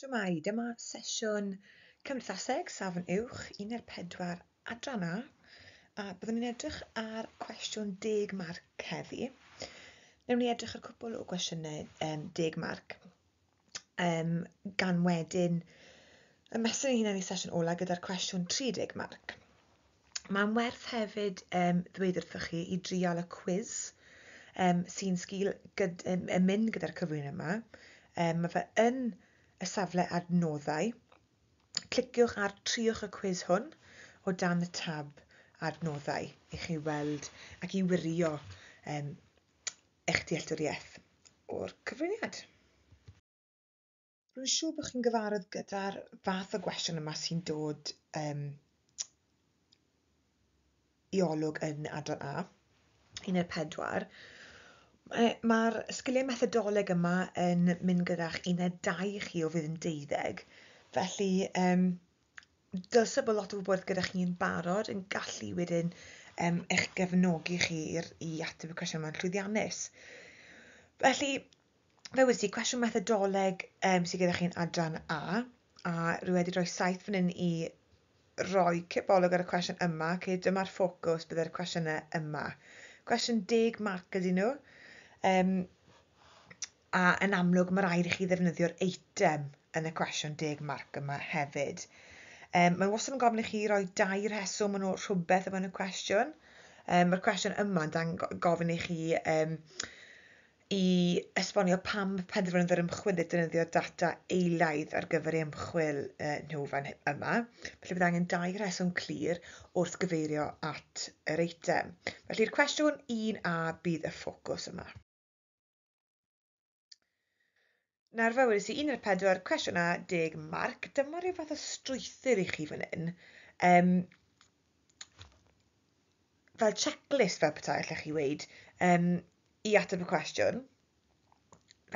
Shwmae, dyma sesiwn Cymdeithaseg Safon Uwch, 14 adran A, a byddwn ni'n edrych ar cwestiwn 10 marc heddi. Newn ni edrych ar cwpl o gwestiynau 10 marc, gan wedyn ymestyn ein hunain i sesiwn ola gyda'r cwestiwn 30 marc. Mae'n werth hefyd ddweud wrthoch chi i drial y cwis sy'n sgil gyd, yn mynd gyda'r cyflwyno yma. Mae fe yn y safle adnoddau. Cliciwch ar triwch y cwis hwn o dan y tab adnoddau i chi weld ac i wirio eich dealltwriaeth o'r cyflwyniad. Rwy'n siŵr bod chi'n gyfarwydd gyda'r fath o gwestiwn yma sy'n dod i olwg yn adran A, 14. Mae'r sgiliau methodoleg yma yn mynd gyda'ch uned 2 chi o flwyddyn 12, felly dylse bod lot o wybodaeth gyda chi'n barod yn gallu wedyn eich gefnogi chi i ateb y cwestiwn yma'n llwyddiannus. Felly, fel wedes i, cwestiwn methodoleg sydd gyda chi'n adran A, a rwy wedi rhoi 7 fan hyn i roi cipolwg ar y cwestiwn yma. Okay, dyma'r ffocws byddai'r cwestiynau yma. Cwestiwn 10 marc ydyn nhw, a yn amlwg mae rhaid i chi ddefnyddio'r eitem yn y cwestiwn 10 marc yma hefyd. Mae wastad yn gofyn i chi roi 2 rheswm yn ôl rhywbeth o fewn y cwestiwn. Mae'r cwestiwn yma'n gofyn i chi i esbonio pam penderfynodd yr ymchwilydd defnyddio data eilaidd ar gyfer ei ymchwil nhw fan yma. Felly bydd angen 2 rheswm clir wrth gyfeirio at yr eitem. Felly'r cwestiwn 1A bydd y ffocws yma. Nawr fel wedes i, 14, cwestiwn A, 10 marc. Dyma rhyw fath o strwythur i chi fan hyn. Fel checklist fel petai, allech chi weud, i ateb y cwestiwn.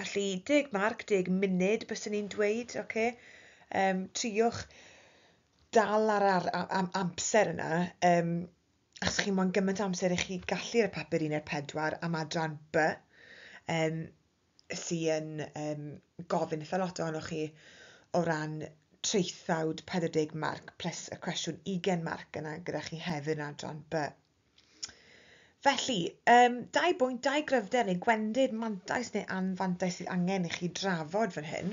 Felly 10 marc, 10 munud byswn i'n dweud, oce. Triwch dal ar amser yna, achos chi moyn gymaint o amser i chi gallu ar y papur 14 am adran B, sy'n gofyn eitha lot ohonoch chi o ran traethawd 40 marc plus y cwestiwn 20 marc yna gyda chi hefyd yn adran B. Felly, 2 bwynt, 2 gryfder neu gwendid, mantais neu anfantais sydd angen i chi drafod fan hyn.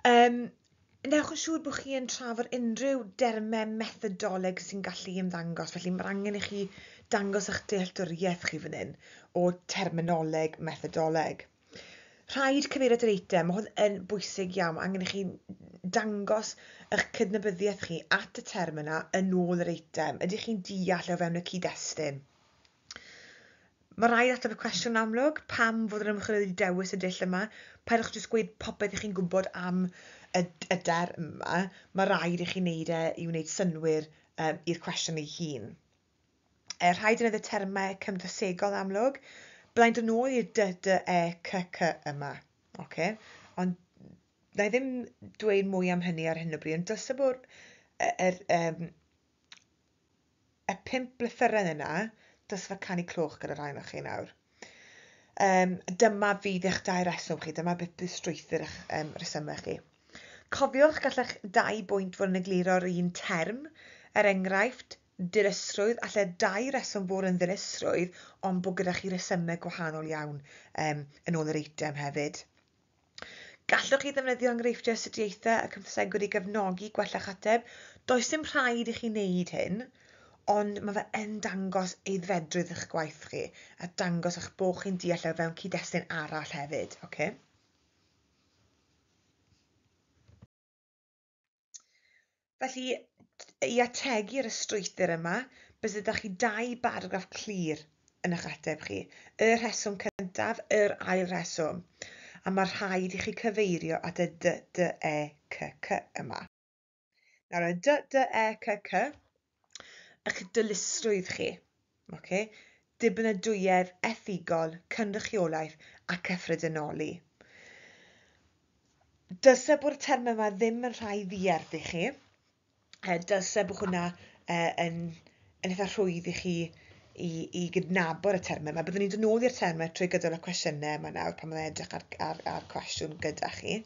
Newch yn siŵr bod chi yn trafod unrhyw dermau methodoleg sy'n gallu ymddangos, felly mae'r angen i chi dangos eich dealltwriaeth chi fan hyn o terminoleg methodoleg. Rhaid cyfeirio at yr eitem, mae hwn yn bwysig iawn, mae angen i chi dangos eich cydnabyddiaeth chi at y term yna yn ôl yr eitem. Ydych chi'n deall o fewn y cyd-destun? Mae rhaid ateb y cwestiwn amlwg, pam fod yr ymchwilydd wedi dewis y dull yma? Paidwch jyst gweud popeth ych chi'n gwybod am y derm yma, mae rhaid i chi wneud e i wneud synnwyr i'r cwestiwn ei hun. Rhaid defnyddio termau cymdeithasegol amlwg. Byddai'n dod nôl i'r D, D, E, C, C yma. Okay. Ond na i ddim dweud mwy am hynny ar hyn o bryd, ond dylse bod y 5 lythyren yna, dylse fe canu cloch gyda rhai ohonoch chi nawr. Dyma fydd eich 2 reswm chi, dyma beth bydd strwythur eich rhesymau chi. Cofiwch, gallech 2 bwynt fod yn egluro'r un term, er enghraifft, dilysrwydd, alle 2 reswm fod yn ddilysrwydd, ond bod gyda chi resymau gwahanol iawn yn ôl yr eitem hefyd. Gallwch chi ddefnyddio enghreifftiau astudiaethau a cymdeithasegwyr i gefnogi gwella'ch ateb. Does dim rhaid i chi wneud hyn, ond mae fe yn dangos aeddfedrwydd eich gwaith chi a dangos eich bod chi'n deall o fewn cyd-destun arall hefyd. Okay? Felly, i ategu'r strwythur yma, bydd gyda chi 2 baragraff clir yn eich ateb chi. Y rheswm cyntaf, yr ail rheswm. A mae rhaid i chi cyfeirio at y D, D, E, C, C yma. Nawr, y D, D, E, C, C, eich dilysrwydd chi. Okay? Dibynadwyedd, ethigol, cynrychiolaeth a cyffredinoli. Dylse bod y termau yma ddim yn rhai ddiarth i chi. Dylse bod hwnna yn eitha rhwydd i chi i gydnabod y termau yma. Byddwn ni'n dod nôl i'r termau trwy gydol y cwestiynau yma nawr pan mae'n edrych ar cwestiwn gyda chi.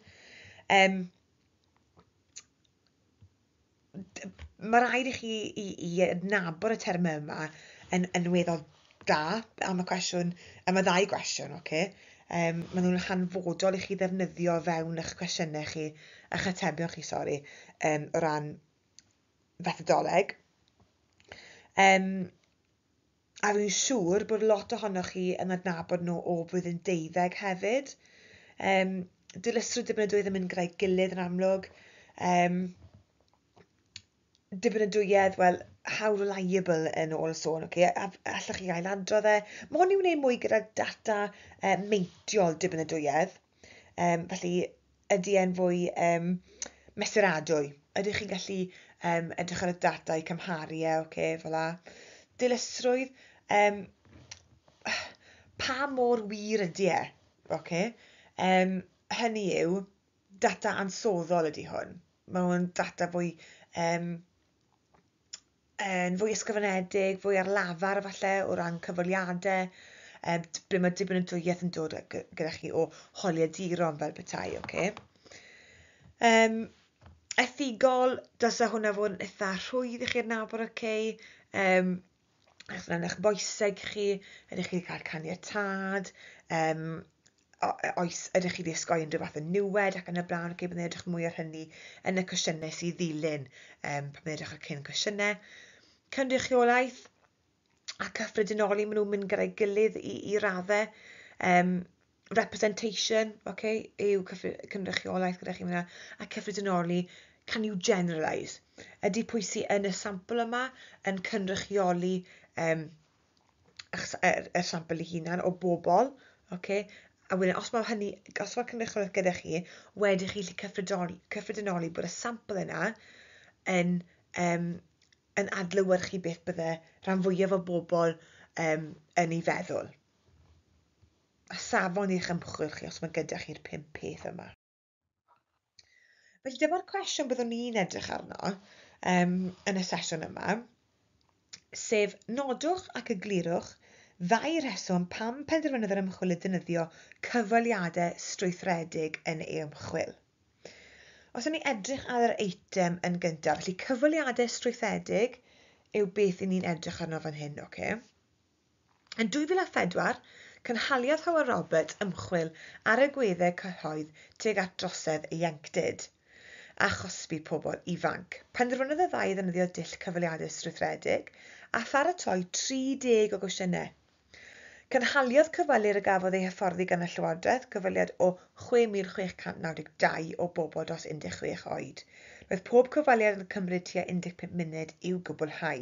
Mae rhaid i chi i adnabod y termau yma yn weddol da am y cwestiwn, am y ddau gwestiwn, oce? Maen nhw'n hanfodol i chi ddefnyddio fewn eich cwestiynau chi, eich atebion chi, sori, o ran fethodoleg. A fi'n siŵr bod lot ohonoch chi yn adnabod nhw o flwyddyn 12 hefyd. Dilysrwydd, dibynadwyedd yn mynd gyda'i gilydd yn amlwg. Dibynadwyedd, wel, how reliable yn ôl y sôn, okay? A allwch chi ailadrodd e. Mae hwn i'w wneud mwy gyda data meintiol dibynadwyedd. Felly, ydy e'n fwy mesuradwy? Ydych chi'n gallu edrych ar y data i cymharu e, okay, fel la. Dilysrwydd, pa mor wir ydy e, okay? Hynny yw, data ansoddol ydy hwn. Mae hwn data fwy, yn fwy ysgrifenedig, fwy ar lafar falle o ran cyfweliadau, ble mae dibynadwyaeth yn dod gyda chi o holiaduron fel petai, okay? Ethigol, dylse hwnna fod yn eitha rhwydd i chi adnabod, okay? Os yna'n eich moeseg chi, ydych chi wedi cael caniatâd, oes, ydych chi wedi osgoi unrhyw fath o niwed ac yn y blaen, okay, byddai'n edrych mwy ar hynny yn y cwestiynau sydd ddilyn, pan byddai'n edrych ar cyn cwestiynau. Cynrychiolaeth a cyffredinoli, maen nhw'n mynd gyda'i gilydd i raddau. Representation, okay, yw cynrychiolaeth gyda chi fyna, a cyffredinoli, can you generalise? Ydy pwy sydd yn y sampl yma yn cynrychioli y sampl ei hunan o bobl, okay? A wedyn, os mae hynny, os mae'r cynrychiolaeth gyda chi, wedyn chi'n gallu cyffredinoli bod y sampl yna yn adlewyrchu beth bydde rhan fwyaf o bobl yn ei feddwl. A safon i'ch ymchwil chi os mae gyda chi'r 5 peth yma. Felly dyma'r cwestiwn byddwn ni'n edrych arno yn y sesiwn yma, sef nodwch ac eglurwch ddau reswm pam penderfynodd yr ymchwilydd defnyddio cyfweliadau strwythuredig yn ei ymchwil. Os ydyn ni edrych ar yr eitem yn gyntaf, felly cyfweliadau strwythuredig yw beth i ni'n edrych arno fan hyn, oce? Yn 2004, cynhaliodd Hywel Roberts ymchwil ar agweddau cyhoedd tuag at drosedd ieuenctid a chosbi pobl ifanc. Penderfynodd y ddau ddefnyddio dull cyfweliadau strwythuredig a pharatoi 30 o gwestiynau. Cynhaliodd cyfweliad a gafodd ei hyfforddi gan y Llywodraeth cyfweliad o 6,692 o bobl dros 16 oed. Roedd pob cyfweliad yn cymryd tua 15 munud i'w gwblhau.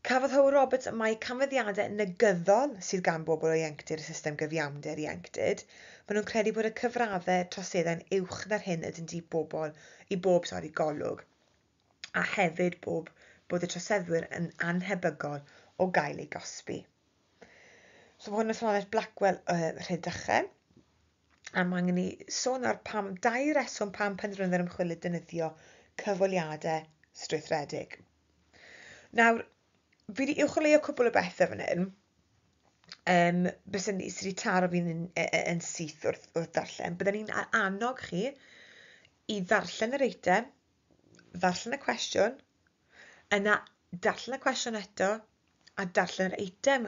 Cafodd Hywel Roberts mai canfyddiadau negyddol sydd gan bobl o ieuenctid y system gyfiawnder ieuenctid. Maen nhw'n credu bod y cyfraddau troseddau'n uwch na'r hyn ydynt i bobl, i bob sori, golwg, a hefyd bod y troseddwyr yn annhebygol o gael eu gosbi. So mae hwn yn ffynhonnell Blackwell Rhydychen, a mae angen i sôn ar pam, dau reswm pam penderfynodd yr ymchwilydd defnyddio cyfweliadau strwythuredig. Nawr, fi wedi uwcholeuo cwpl o bethau fan hyn, sydd wedi taro fi'n yn syth wrth ddarllen. Byddwn ni'n annog chi i ddarllen yr eitem, ddarllen y cwestiwn, yna darllen y cwestiwn eto, a darllen yr eitem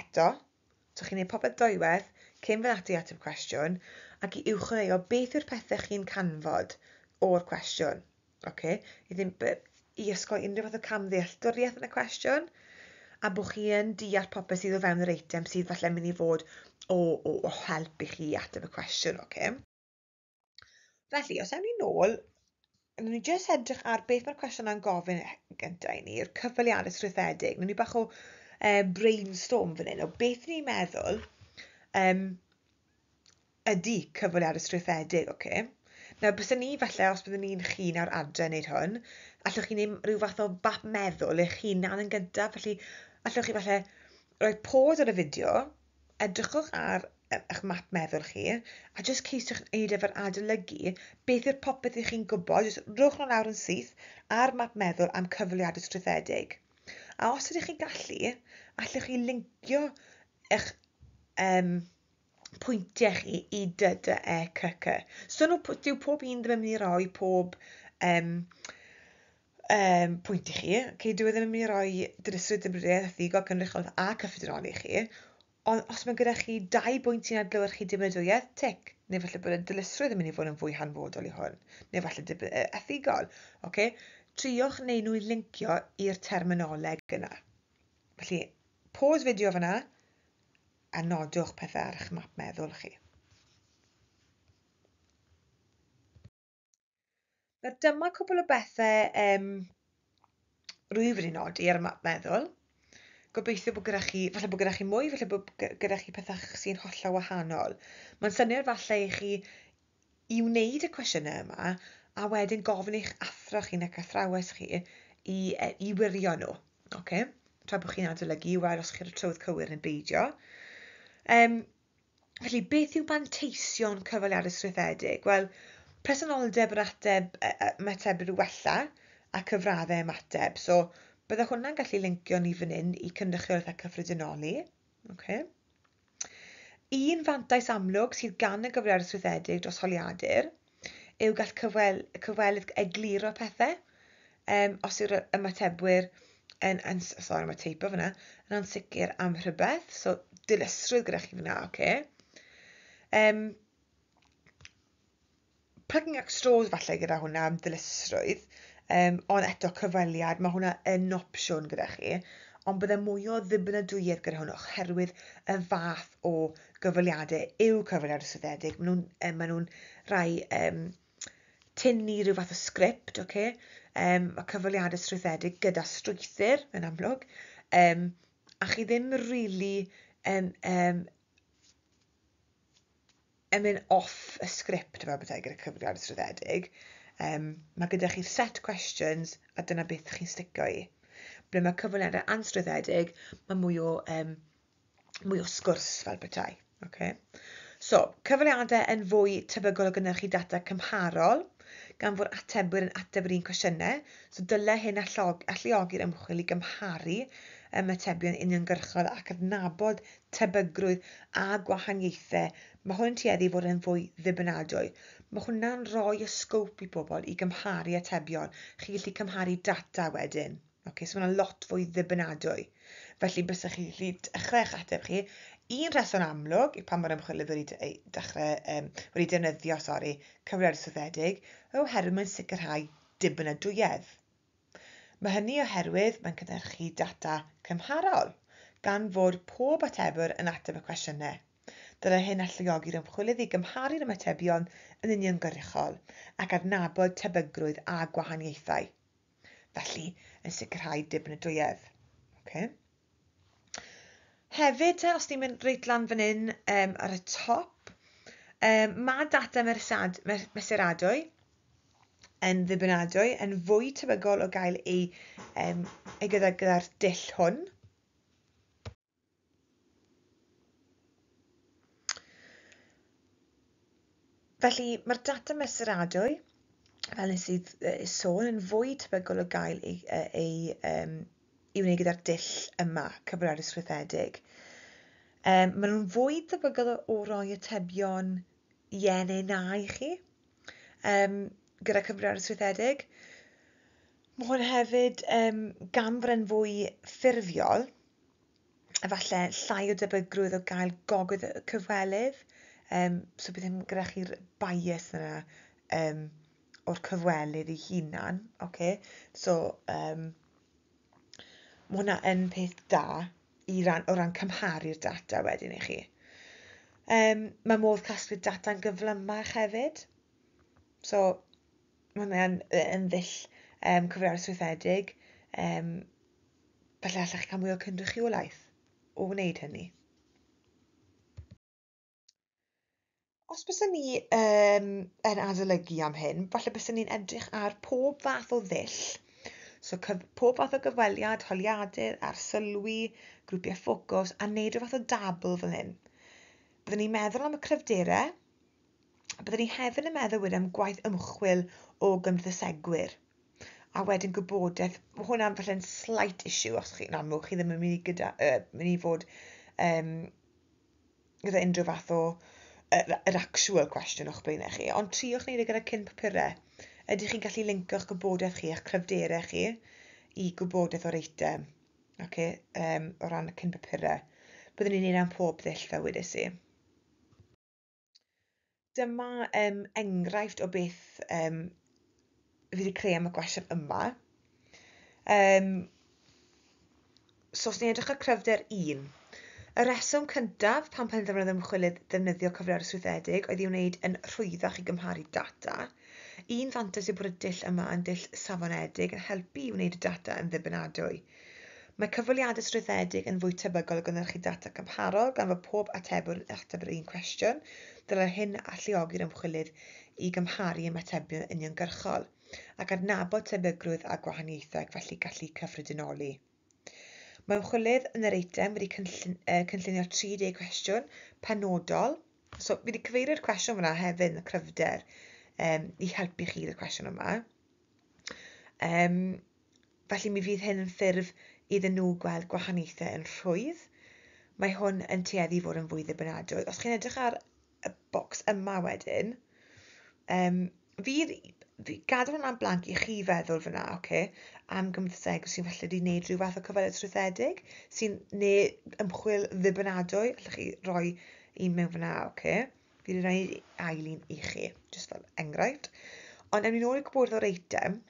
eto. So chi'n gwneud popeth dwywaith cyn fynd ati at y cwestiwn, ac i uwcholeuo beth yw'r pethau chi'n canfod o'r cwestiwn. Okay? I osgoi unrhyw fath o camddealltwriaeth yn y cwestiwn, a bod chi yn deall popeth sydd o fewn yr eitem sydd falle'n mynd i fod o help i chi ateb y cwestiwn, okay? Felly, os ewn ni nôl, wnawn ni jyst edrych ar beth mae'r cwestiwn yna'n gofyn gyntaf i ni, yw'r cyfweliadau strwythuredig. Wnawn ni bach o brainstorm fan hyn, o beth ni'n meddwl ydy cyfweliadau strwythuredig, okay? Nawr, byswn ni falle, os byddwn ni'n chi nawr adre wneud hwn, allwch chi wneud rhyw fath o fap meddwl eich hunan yn gyntaf, felly allwch chi falle rhoi pause ar y fideo, edrychwch ar eich map meddwl chi, a jyst ceisiwch wneud efo'r adolygu beth yw'r popeth ych chi'n gwybod, jyst rhowch nhw lawr yn syth ar map meddwl am cyfweliadau strwythuredig. A os ydych chi'n gallu, allwch chi lincio eich pwyntiau chi i D, D, E, C, C. So nhw, dyw pob un ddim yn mynd i roi pob um, um, pwynt i chi. Okay, dyw e ddim yn mynd i roi dyrysrwydd dibynadwyedd, ethigol, cynrychiolaeth a cyffredinol i chi. Ond os mae gyda chi dau bwynt sy'n adlewyrchu dibynadwyedd, tic. Neu falle bod y dilysrwydd yn mynd i fod yn fwy hanfodol i hwn. Neu falle ethigol. Okay? Triwch neu nhw i lincio i'r terminoleg yna. Felly, pause fideo fyna a nodwch pethau ar eich map meddwl chi. Nawr dyma cwbl o bethau um, rwyf wedi nodi ar y map meddwl. Gobeithio bod gyda chi, falle bod gyda chi mwy, falle bod gyda chi pethau sy'n hollol wahanol. Mae'n syniad falle i chi i wneud y cwestiynau yma a wedyn gofyn i'ch athro chi neu athrawes chi i, i wirio nhw. Okay? Tra bod chi'n adolygu i weld os chi'r trywydd cywir neu beidio. Um, Felly, beth yw manteision cyfweliadau strwythedig? Wel, presenoldeb yr ateb, ymateb i'w wella a cyfraddau ymateb. So, bydde hwnna'n gallu lincio ni fan hyn i cynrychiolaeth a cyffredinoli. Okay. Un fantais amlwg sydd gan y gyfweliad strwythedig dros holiadur yw gall cyfwel, cyfwelydd egluro pethau. Um, os yw'r ymatebwyr yn, yn sorry, mae teipo fyna, yn ansicr am rhywbeth, so dilysrwydd gyda chi fyna, oce. Okay. Um, plugging at straws falle gyda hwnna am ddilysrwydd, um, ond eto cyfweliad, mae hwnna yn opsiwn gyda chi, ond bydde mwy o ddibynadwyedd gyda hwn oherwydd y fath o gyfweliadau yw cyfweliad yswyddedig. Maen nhw'n um, maen nhw rai um, tynnu rhyw fath o sgript, oce? Okay? Um, mae cyfweliadau strwythedig gyda strwythur, yn amlwg, um, a chi ddim really um, um, yn mynd off y sgript fel bethau gyda cyfweliadau strwythedig. Um, mae gyda chi set questions a dyna beth chi'n sticio i. Ble mae cyfweliadau anstrwythedig, mae mwy o, um, mwy o sgwrs fel petai. Okay? So, cyfweliadau yn fwy tebygol o gynhyrchu data cymharol, gan fod atebwyr yn ateb yr un cwestiynau. So, dylai hyn alluogi'r ymchwil i gymharu ymatebion uniongyrchol ac adnabod tebygrwydd a gwahaniaethau. Mae hwn yn tueddu i fod yn fwy ddibynadwy. Mae hwnna'n rhoi y sgwp i bobl i gymharu atebion. Chi'n gallu cymharu data wedyn. Okay, so mae'n lot fwy ddibynadwy. Felly, bysach chi gallu dechrau eich ateb chi. Un rheswm amlwg i pan mae'r ymchwilydd wedi dechrau, um, wedi defnyddio, sori, cyfrifiadur strwythedig, oherwydd mae'n sicrhau dibynadwyedd. Mae hynny oherwydd mae'n cynhyrchu data cymharol, gan fod pob atebwr yn ateb y cwestiynau. Dylai hyn alluogi'r ymchwilydd i gymharu'r ymatebion yn uniongyrchol ac adnabod tebygrwydd a gwahaniaethau. Felly, yn sicrhau dibynadwyedd. Okay. Hefyd, os ni'n mynd reit lan fan hyn um, ar y top, um, mae data mesuradwy yn ddibynadwy yn fwy tebygol o gael ei, um, ei gyda gyda'r dull hwn. Felly, mae'r data mesuradwy, fel nes i sôn, yn fwy tebygol o gael ei, ei, um, ei wneud gyda'r dull yma, cyfrifiadur strwythedig. Um, maen nhw'n fwy tebygol o roi atebion ie neu na i chi um, gyda cyfrifiadur strwythedig. Mae hwn hefyd um, gan fod yn fwy ffurfiol, efallai llai o debygrwydd o gael gogydd y cyfwelydd. Um, so bydd ddim gyda chi'r bias yna um, o'r cyfwelydd ei hunan. Okay? So, um, mae hwnna yn peth da i ran, o ran cymharu'r data wedyn i chi. Um, mae modd casglu data'n gyflymach hefyd. So, mae hwnna'n yn ddull um, cyfrifiadur strwythedig. Um, felly allech chi cael mwy o cynrychiolaeth o wneud hynny. Os byswn ni um, yn adolygu am hyn, falle byswn ni'n edrych ar pob fath o ddull. So pob fath o gyfweliad, holiadur, arsylwi, grwpiau ffocws, a wneud rhyw fath o dabl fel hyn. Byddwn ni'n meddwl am y cryfderau, a byddwn ni hefyd yn meddwl wedyn am gwaith ymchwil o gymdeithasegwyr. A wedyn gwybodaeth, mae hwnna'n falle'n slight issue, os chi'n amlwg, chi ddim yn mynd i, gyda, uh, mynd i fod um, gyda unrhyw fath o yr actual cwestiwn o'ch blaenau chi, ond triwch wneud e gyda cyn papurau. Ydych chi'n gallu linko'ch gwybodaeth chi, eich cryfderau chi, i gwybodaeth o'r eitem, okay, o ran y cyn papurau. Byddwn ni'n neud am pob ddull fel wedes i. Dyma enghraifft o beth fi wedi creu am y gwestiwn yma. So os ni'n edrych ar cryfder 1, y rheswm cyntaf pam penderfynodd ymchwilydd ddefnyddio cyfrifiadur strwythedig oedd i'w wneud yn rhwyddach i gymharu data. Un fantais yw bod y dull yma yn dull safonedig yn helpu i wneud y data yn ddibynadwy. Mae cyfweliadau strwythedig yn fwy tebygol o gynhyrchu data cymharol gan fod pob atebwr yn ateb yr un cwestiwn. Dylai hyn alluogi'r ymchwilydd i gymharu ymatebion uniongyrchol ac adnabod tebygrwydd a gwahaniaethau, felly gallu cyffredinoli. Mae ymchwilydd yn yr eitem wedi cynllunio 30 cwestiwn penodol. So, fi wedi cyfeirio'r cwestiwn fyna hefyd yn y cryfder i helpu chi gyda'r cwestiwn yma. Felly mi fydd hyn yn ffurf iddyn nhw gweld gwahaniaethau yn rhwydd. Mae hwn yn tueddu i fod yn fwy ddibynadwy. Os chi'n edrych ar y bocs yma wedyn, fi gadael hwnna'n blank i chi feddwl fyna, oce, am gymdeithaseg sy'n falle wedi gwneud rhyw fath o cyfweliad strwythedig, sy'n neu ymchwil ddibynadwy, allwch chi roi un mewn fyna, oce. Fi wedi rhoi ail un i chi, jyst fel enghraifft. Ond ewn ni nôl i gwybod o'r eitem.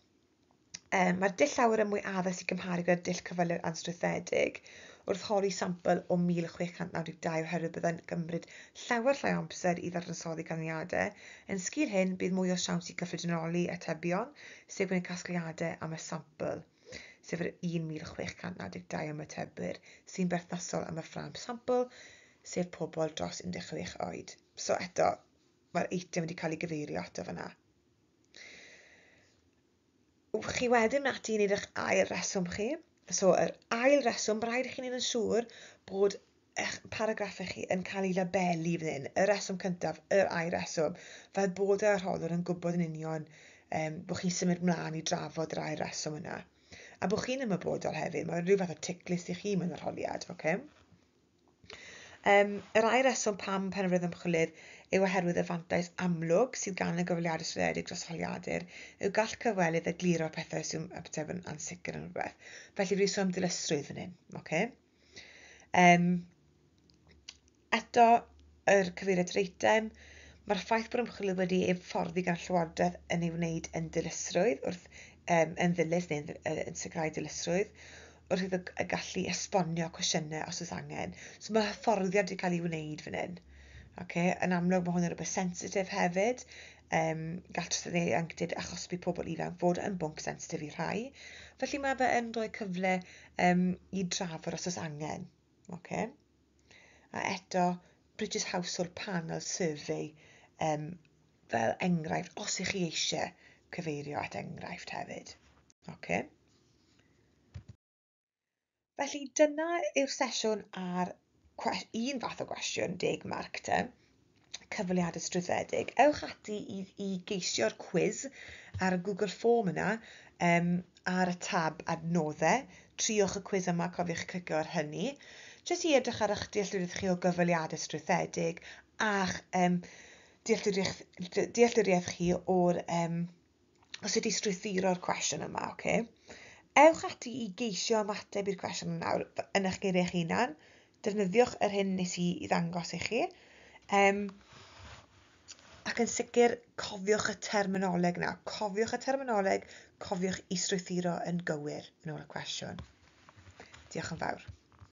Mae'r dull llawer yn mwy addas i gymharu gyda'r dull cyfweliad anstrwythedig wrth holi sampl o 1692 oherwydd byddai'n gymryd llawer llai o amser i ddadansoddi canlyniadau. Yn sgil hyn, bydd mwy o siawns i gyffredinoli atebion, sef gwneud casgliadau am y sampl, sef yr 1692 ymatebwyr sy'n berthnasol am y ffrâm sampl, sef pobl dros 16 oed. So eto, mae'r eitem wedi cael ei gyfeirio ato fyna. Chi wedyn mynd ati i wneud eich ail reswm chi. So, yr ail reswm, mae rhaid i chi wneud yn siŵr bod eich paragraffau chi yn cael ei labelu fan hyn. Y reswm cyntaf, yr ail reswm, fel bod y arholwr yn gwybod yn union bod chi'n symud mlaen i drafod yr ail reswm yna. A bod chi'n ymwybodol hefyd, mae rhyw fath o tick list i chi mewn arholiad, ocê? Yr ail reswm pam penderfynodd ymchwilydd yw oherwydd y fantais amlwg sydd gan y gyfweliadau strwythedig dros holiadur yw gall cyfwelydd egluro pethau sy'n ateb yn ansicr yn rhywbeth. Felly fi wedi sôn am dilysrwydd fan hyn, oce? Eto, yr cyfeiriad yr eitem, mae'r ffaith bod ymchwilydd wedi ei hyfforddi gan y Llywodraeth yn ei wneud yn dilysrwydd wrth yn ddilys neu yn sicrhau dilysrwydd wrth iddo gallu esbonio cwestiynau os oes angen. So mae hyfforddiad wedi cael ei wneud fan hyn. Okay? Yn amlwg mae hwn yn rhywbeth sensitif hefyd. Gall troseddu ieuenctid a chosbi pobl ifanc fod yn bwnc sensitif i rhai. Felly mae fe yn rhoi cyfle i drafod os oes angen. Okay? A eto, British Household Panel Survey fel enghraifft, os ych chi eisiau cyfeirio at enghraifft hefyd. Okay? Felly dyna yw'r sesiwn ar un fath o gwestiwn, 10 marc te, cyfweliadau strwythedig. Ewch ati i geisio'r cwis ar y Google Form yna, ar y tab adnoddau. Triwch y cwis yma, cofiwch clicio ar hynny. Jyst i edrych ar eich dealltwriaeth chi o gyfweliadau strwythedig a'ch dealltwriaeth chi o'r o sut i strwythuro'r cwestiwn yma, ocê? Ewch ati i geisio ymateb i'r cwestiwn nawr yn eich geiriau eich hunan. Defnyddiwch yr hyn nes i ddangos i chi. Ac yn sicr, cofiwch y terminoleg nawr. Cofiwch y terminoleg, cofiwch i strwythuro yn gywir yn ôl y cwestiwn. Diolch yn fawr.